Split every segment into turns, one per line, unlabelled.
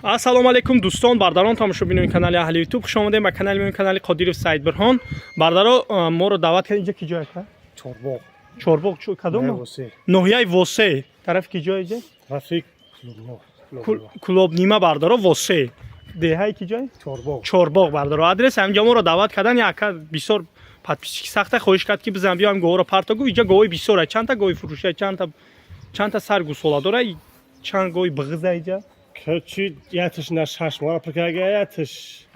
Ассалому алайкум, дӯстон, бардарон, тамошобинони канали Аҳли Ютуб, хуш омадем ба канали меён, канали Қодиров Саидбирҳон. Бардаро, моро даъват кард. Инҷа ки ҷой ака?
Чорбоғ.
Чорбоғ кадом?
Восе.
Ноҳияи Восе. Тарафи ки ҷой иҷа?
Тарафи
Кулобнима, бардаро, Восе. Деҳаи ки ҷой?
Чорбоғ.
Чорбоғ, бардаро. Адрес ҳаминҷа. Моро даъват кардан. Ака бисёр подписчики сахта хоҳиш кард, ки бизан биёем, говро парто. Гуфт, иҷа говои бисёра. Чандта гови фурӯша, чандта сар гусола дора, чанд гови бағиза иҷа?
Короче, яташ на 6 моҳ пакага, яташ.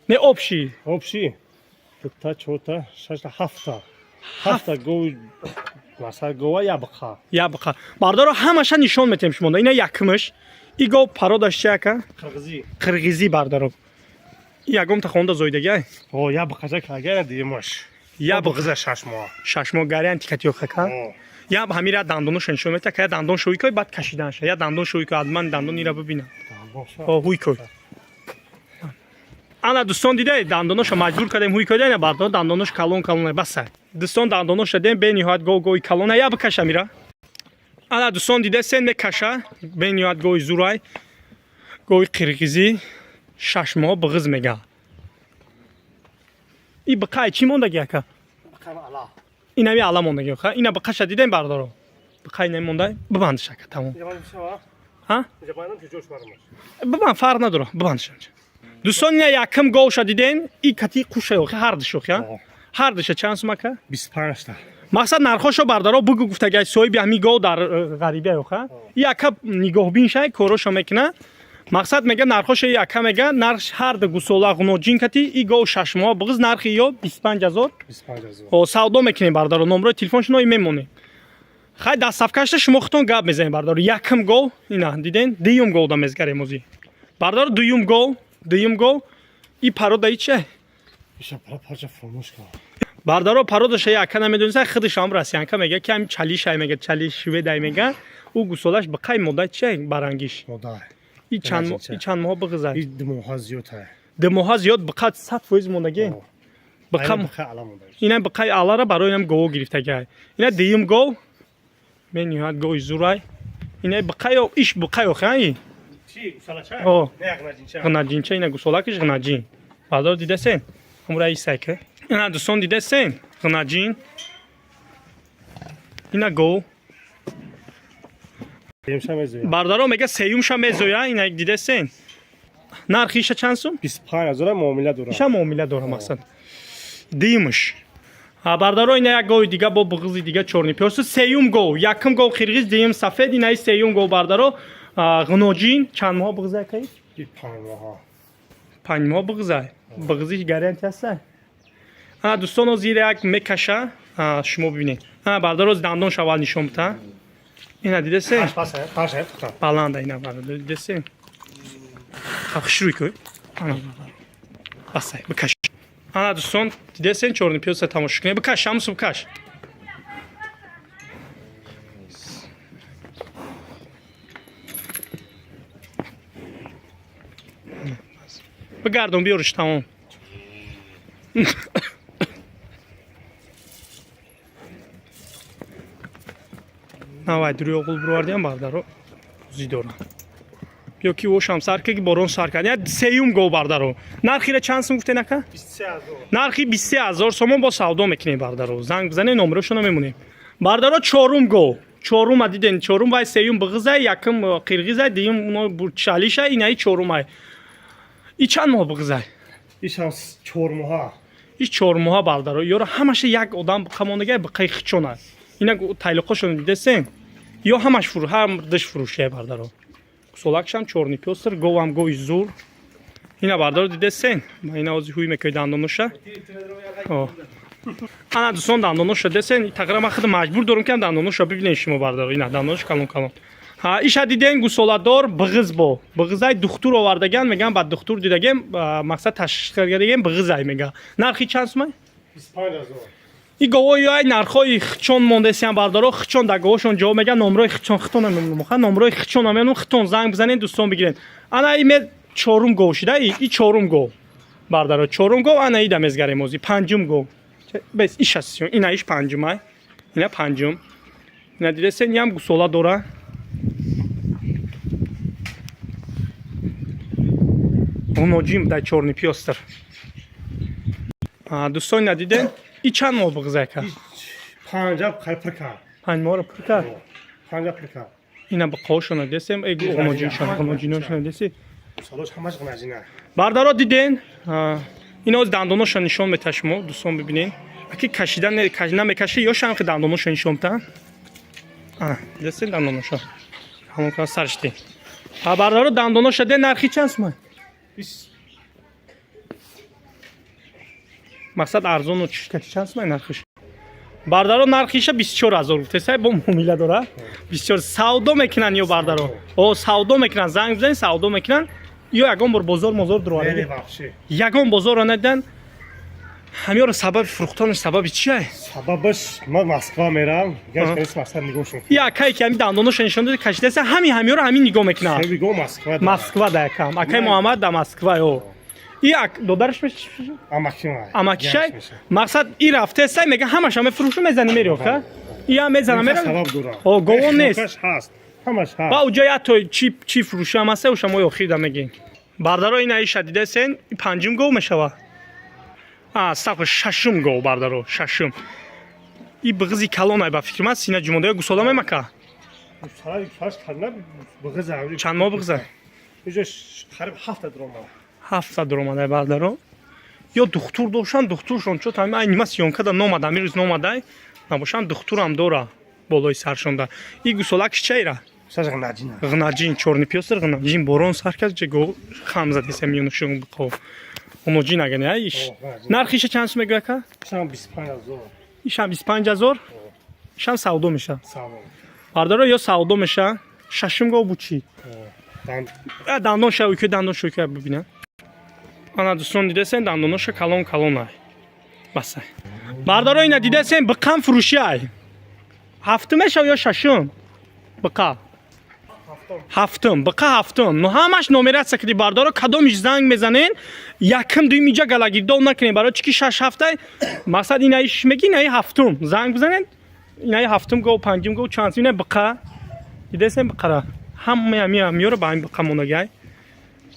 Не, общий.
Общий. Дута, чорта, шашта, ҳафта. Ҳафта гови масал гова ябқа.
Ябқа. Бардаро, ҳамаша нишон метем шумо. Ина якмиш. И гов пародаш чи ака?
Қирғизӣ.
Қирғизӣ, бардаро. Ягон та хонда зоидагай?
О, ябқаша кага димаш.
Яб.
Ғиза 6 моҳ.
6 моҳ гарантия катиёхака. Яб ҳамира дандоношо нишон мета, ка я дандон шӯй кой, баъд кашиданша. Я дандон шӯй кой, ҳатман дандон ира бибинам. О, ҳуй кой. Ана, дӯстон, дидаед, дандоношо маҷбур кардем ҳуй койда. Ина, бардор, дандонош калон калона, басай. Дӯстон, дандоноша дем, бениҳоят гов гови калона. Я бикаша мира. Ана, дӯстон, дидасен, мекаша, бениҳоят гови зурай. Гови қирғизӣ, 6 моҳ бағиз мега. И биқай чӣ мондаги, ака? Инами ала мондаги, ха? Ина биқаша дидем, бардоро. Биқай намондай, бибандиш, ака, тамом. Ҳа? Бибанд, фарқ надора, бибандиш. Дӯстон, ина якм говша дидем, и кати қуша охи, ҳардиш охи, ҳардиша чанд сум, ака?
25 та.
Мақсад, нархошо, бардаро, бугу гуфтагай соҳиби ҳами гов дар ғарибия оха. И ака нигоҳбин шай, корошо мекуна. Мақсад, мега, нархоша и ака мега, нарх ҳарду гусола ғуноҷин кати и гов 6 моҳ бағиз, нархи ё 25 000.
25 000.
О, савдо мекунем, бардаро, номрои телефоншоно мемонем. Хай, доставкашта шумо худтон гап мезанем, бардаро. Якм гов ина диден, дуюм гов да мезгарем озӣ. Бардаро, дуюм гов, дуюм гов и парода и че?
Иша парча фурмуш кар.
Бардаро, пародаша яка намедониста, худаш ҳам россиянка мега, ки ҳами чалишай мега, чали шведай мега. Ӯ гусолаш ба қай мода че барангиш?
Мода.
И чанд, и чанд моҳ бағизай?
И 2 моҳа зиёд.
2 моҳа зиёд, биқад 100% мондагӣ. Биқа
ала монда.
Ина биқай алара барои инам гово гирифтагай. Ина дуюм гов, бениҳоят гови зурай. Ина биқай иш, биқай охи?
Чи, гусалача?
О.
Не, ғнаҷинча.
Ғнаҷинча, ина гусолакиш ғнаҷин. Бардор, дидасен? Ҳамура исайка. Ина, дӯстон, дидасен? Ғнаҷин. Ина гов.
Сеюмша мезоя.
Бардаро, мега, сеюмша мезоя, ина дидасен? Нархи иша чанд сум?
25 000 муомила дорад.
Иша муомила дора, мақсад. Дуюмш. А, бардаро, ина як гови дига бо бағизи дига, чёрный пёс. Сеюм гов, якум гов қирғиз, дуюм сафед, инаи сеюм гов, бардаро, ғуноҷин, чанд моҳ бағизай кай?
И 5 моҳа.
5 моҳ бағизай. Бағизиш гарантия ҳастай. А, дӯстон, зир як мекаша, шумо бибинед. А, бардаро, дандон шавал нишон бита. Ина дидесе?
Паш, паш.
Баланда ина, бардаро, дидесе? Хушрӯй кӯй. Ана, бардаро. Басай, бикаш. Ана, дӯстон, дидесен, чёрный пёса тамошо кунед. Бикаш, Шамсу, бикаш. Бигардон, биёриш, тамом. Навай дурӯғул бировардиам, бардаро, ӯзӣ дорам. Ё ки ошам сар ки борон сар кард. Я сеюм гов, бардаро. Нархира чанд сум гуфтен, ака?
23 000.
Нархи 23 000 сомон, бо савдо мекунем, бардаро. Занг бизанед, номерошонро мемонем. Бардаро, чорум гов. Чорума диден, чорум вай сеюм бағизай, якум қирғизай, дуюм уно чалишай, инаи чорумай. И чанд моҳ бағизай?
Ишам 4 моҳа.
И 4 моҳа, бардаро. Ёро ҳамаша як одам биқамондагай, биқаи хичона. Ина тайлиқошон дидесен? Ё ҳамаш фурӯ, ҳам диш фурӯшия, бардаро. Гусолакшам чёрный пёстр, говам гови зур. Ина, бардаро, дидесен? Ина ози ҳуй мекои дандоноша. О. Ана, дӯстон, дандоноша десен, тақрибан ман худ маҷбур дорам, ки дандоноша бибинед шумо, бардаро. Ина дандонош калон калон. Ҳа, иша диден, гусоладор, бағиз бо. Бағизай духтур овардаган, меган, ба духтур дидагем, мақсад ташхис кардагем, бағизай мега. Нархи чанд сумай?
25 000.
И говои ай нархои хичон мондесиан, бардаро, хичон да говошон ҷавоб меган, номрои хичон хитон намемонам, ха, номрои хичон намемонам, хитон занг бизанед, дӯстон, бигиред. Ана име чорум гов шида, и чорум гов. Бардаро, чорум гов, ана ида мезгарем ози, панҷум гов. Бес иш аст, ина иш панҷумай. Ина панҷум. Ина дидесен, ям гусола дора. Ғуноҷин дай, чёрный пёстр. Дӯстони, надиден, и чанд моҳ буғзака?
Панҷа қариб пур кард.
5 моҳро пур кард.
Панҷа пур кард.
Ина биқоҳошона десем, э, ғуноҷиншон, ғуноҷиношона деси.
Солош ҳамаш ғунаҷина.
Бардаро, диден, ина оз дандоноша нишон мета, шумо дӯстон бибинен. Аки кашида намекаши ё шам ки дандоноша нишон мета. Десен дандоноша ҳамон кана саршти. Бардаро, дандоноша де, нархи чанд сумай? Мақсад арзону чишкати чанд сумай нархиш? Бардаро, нархиша 24 000 гуфтесай, бо муомила дора. 24 савдо мекунанд ё, бардаро? О, савдо мекунанд, занг бизанед, савдо мекунанд. Ё ягон бор бозор мозор
Не,
дуроварда?
Вообще.
Ягон бозорро надидан. Ҳамёро сабаби фурӯхтанаш сабаби чия?
Сабабаш ман Москва мерам, гаш канис мақсад нигоҳшон.
Я акае ки ҳами дандоноша нишон доди, кашидаса, ҳами ҳамёро ҳамин нигоҳ мекунад.
Хеле го Москва.
Москва да якам. Акаи Муҳаммад да Москва ё. И ак додараш меш?
Амакшимай.
Амакишай. Мақсад и рафтесай, мега ҳамаша мефурӯшу, мезани, мери оха. И ҳам мезана, мера.
Сабаб дора.
О, говон нест.
Ҳаст. Ҳамаш ҳаст.
Ба уҷа як то чи чи фурӯшам аста, уша мои охир да мегем. Бардаро, ина иша дидесен, панҷум гов мешава. А, стаф, шашум гов, бардаро, шашум. И биғизи калон ай, ба фикри ман сина ҷумода гусола мемака.
Сара фарш карна буғиза.
Чанд моҳ биғиза?
Иҷо қариб ҳафта дуромад.
700 дуромадай, бардаро. Ё духтур дошан, духтуршон чо тами ай нима съёмка да номад, ами рӯз номадай. Набошан, духтурам дора болои саршонда. И гусолакш чайра?
Саж ғнаҷина.
Ғнаҷин, чёрный пёстр, ғнаҷин, борон сар кард, ҷе го хам задеса миёнашон биқо. Ғуноҷин агане ай иш.
О, ғнаҷин.
Нархиша чанд сум мегӯя, ака?
Шам 25 000.
Ишам 25 000. Ишам савдо меша.
Савол.
Бардаро, ё савдо меша. Шашум гов буд чӣ?
Дан.
А, дандон ша уки, дандон ша уки бибина. Ана, дӯстон, дидесен, дандоноша калон калон ай. Басай. Бардаро, ина дидесен, биқам фурӯши ай. Ҳафтум меша ё шашум? Биқа. Ҳафтум, биқа ҳафтум. Ну ҳамаш номерация киди, бардаро, кадомиш занг мезанен, якм дуюм иҷа галагирдол накунем, барои чӣ ки шаш ҳафтай мақсад инаи шиш меги, инаи ҳафтум. Занг бизанен, инаи ҳафтум гов, панҷум гов, чанд ина биқа. Дидесен биқара. Ҳамаи ҳами ҳамиёро ба ҳамин биқа мондагай.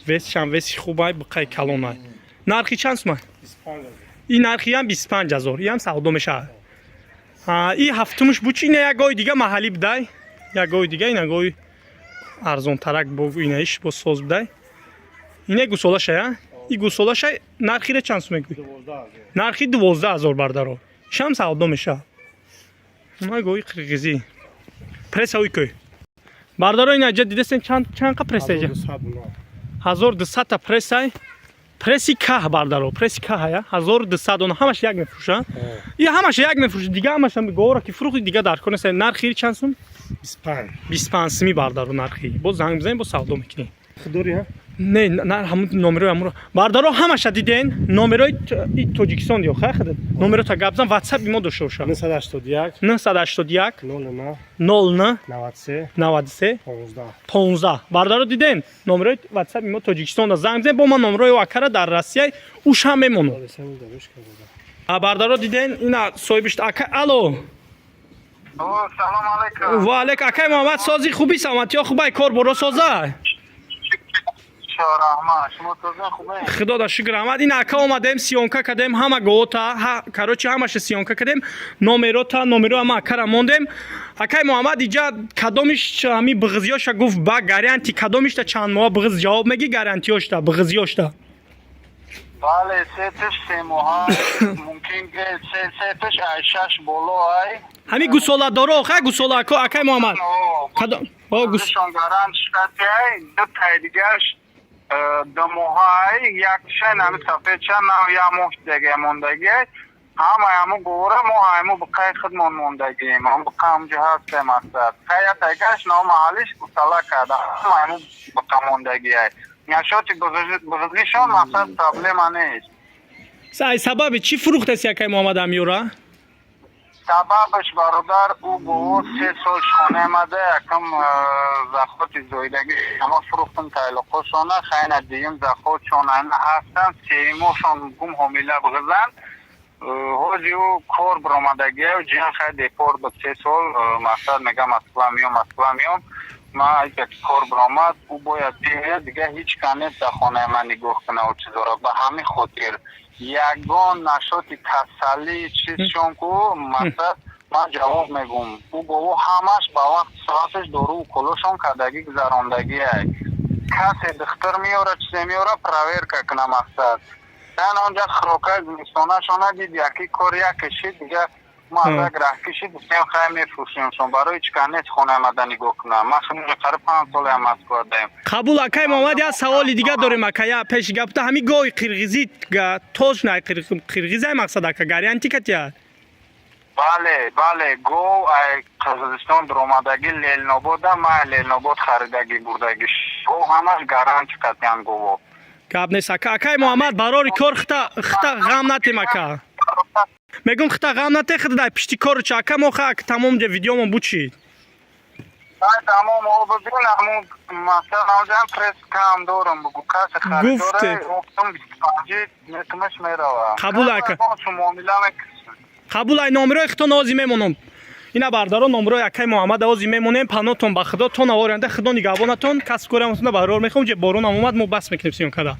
Весшам веси хубай, биқаи калонай. Нархи чанд сумай?
25 000.
И нархиам 25 000, иам савдо мешавад. И ҳафтумуш буд чи? Ина як гови дига маҳаллӣ будай, як гови дига, ина гови арзонтарак бо инаиш бо соз будай. Ина гусолашая, и гусолаша нархире чанд сум мегӯй?
12 000.
Нархи 12 000, бардаро, шам савдо мешавад. Ма гови қирғизӣ пресса уй кӯй, бардаро, ина ҷа дидесен, чанд чанд қа пресса иҷа?
1200.
1200 та прессай, пресси каҳ, бардаро, пресси каҳая, 1200 он ҳамаш як мефурӯша. И ҳамаш як мефурӯша, дига ҳамаш говора ки фурӯхти, дига дар кор нест. Нархи чанд сум?
25.
25 суми, бардаро, нархи. Боз занг бизанем, боз савдо мекунем.
Худори ҳа?
Не, на, ҳамун номерои ҳамуро, бардаро, ҳамаша диден, номерои и Тоҷикистон ё хай худат номеро та гап зан, ватсапи мо дошта боша.
981.
981.
09.
09.
93.
93.
15.
15. Бардаро, диден, номерои ватсапи мо Тоҷикистонда, занг бизанед, бо ман номерои акара дар Россия ушам мемонам. А, бардаро, диден, ина соҳибиш ака, алло.
О, салом алейкум.
Ва алейк, акай Муҳаммад, сози, хуби, саломатиё хубай, кор боро соза?
Раҳмат. Шумо созен, хубе?
Худо да шукр, раҳмат. Ин ака омадем, съёмка кардем ҳама гота, короче, ҳамаша съёмка кардем, номерота, номеро ҳама акара мондем. Акай Муҳаммад, иҷа кадомиш ҳами биғизиёша гуфт, ба гарантия кадомишта чанд моҳа биғиз ҷавоб меги, гарантиёшта, биғизиёшта?
Бале, се тиш 3 моҳа, мумкин ки се тиш ай шаш боло ай.
Ҳами гусоладоро, хай, гусолако, акай Муҳаммад, кадом о гус
Гусшон гарант штати ай, ду тай дигаш 2 моҳа ай, як шен ҳами сафедша нав як моҳ дига мондагӣ ай. Ҳама ҳаму гура мо ҳаму биқай худмон мондагием. Ҳам биқа ҳамҷо ҳастем мақсад. Хай тайгаш нав маҳаллиш гусала карда. Ҳама ҳаму биқа мондагӣ ай. Нашоти бузургишон мақсад проблема нест.
Ай сабаби чӣ фурӯхтаси, акай Муҳаммад, амиёра?
Сабабаш, бародар, ӯ бо 3 сол хона омада, якам захоти зоидагӣ ама фурӯхтам тайлоқошона, хайна дуюм захотшон ана ҳастан, сеюмошон гум ҳомила бғизан. Ҳози ӯ кор биромадагия, ҷиян хай депорт буд 3 сол, мақсад мега Москва миём, Москва миём. Ман агар кор биромад, ӯ бояд биёяд, дига ҳеҷ кас нест дар хонаи ман нигоҳ кунад ӯ чизоро. Ба ҳамин хотир ягон нашоти касалӣ чизшон ку, мақсад, ман ҷавоб мегӯм. Ӯ гово ҳамаш ба вақт соаташ дору уколошон кардагӣ, гузарондагиай. Касе духтур меёра, чизе меёра, проверка куна, мақсад. Дан онҷа хӯрокаи зимистонашона дид, яки кор як кишид, дига ма як раҳ кишид, гуфтем, хай, мефурӯшемшон. Барои чӣ кас нест хонаи мада нигоҳ кунам. Ман хеле қариб 5 солаям Москва даем.
Қабул, акай Муҳаммад. Як саволи дига дорем, ака, я пеши гапта. Ҳами гови қирғизӣ точно қирғизай, мақсад, ака, гарантия катия?
Бале, гов ай Қирғизистон дуромадагӣ, Ленинобода, ман Ленинобод харидагӣ бурдагӣ. Гов ҳамаш гарантия қатъиян гово.
Гап нест, ака. Акай Муҳаммад, барори кор, хита ғам натем, ака. Мегум, хита ғам нате, хита дар пишти кору ча, ака. Мо ха тамом ҷа видеомон бучид.
Ай, тамом, о, бибин, ҳамун масалан ҳозирам пресс кам дорам, бугу, касе харидора.
Гуфтед.
Оптом 25 метумаш мерава.
Қабул, ака.
Муомила мекунем.
Қабул, ай номерои хито нози мемонам. Ина, бардаро, номерои акай Муҳаммад ози мемонем. Панотон ба Худо, то наворянда Худо нигаҳбонатон. Касб кораматон барор мехоҳам. Ҷе боронам омад, мо бас мекунем съёмкада.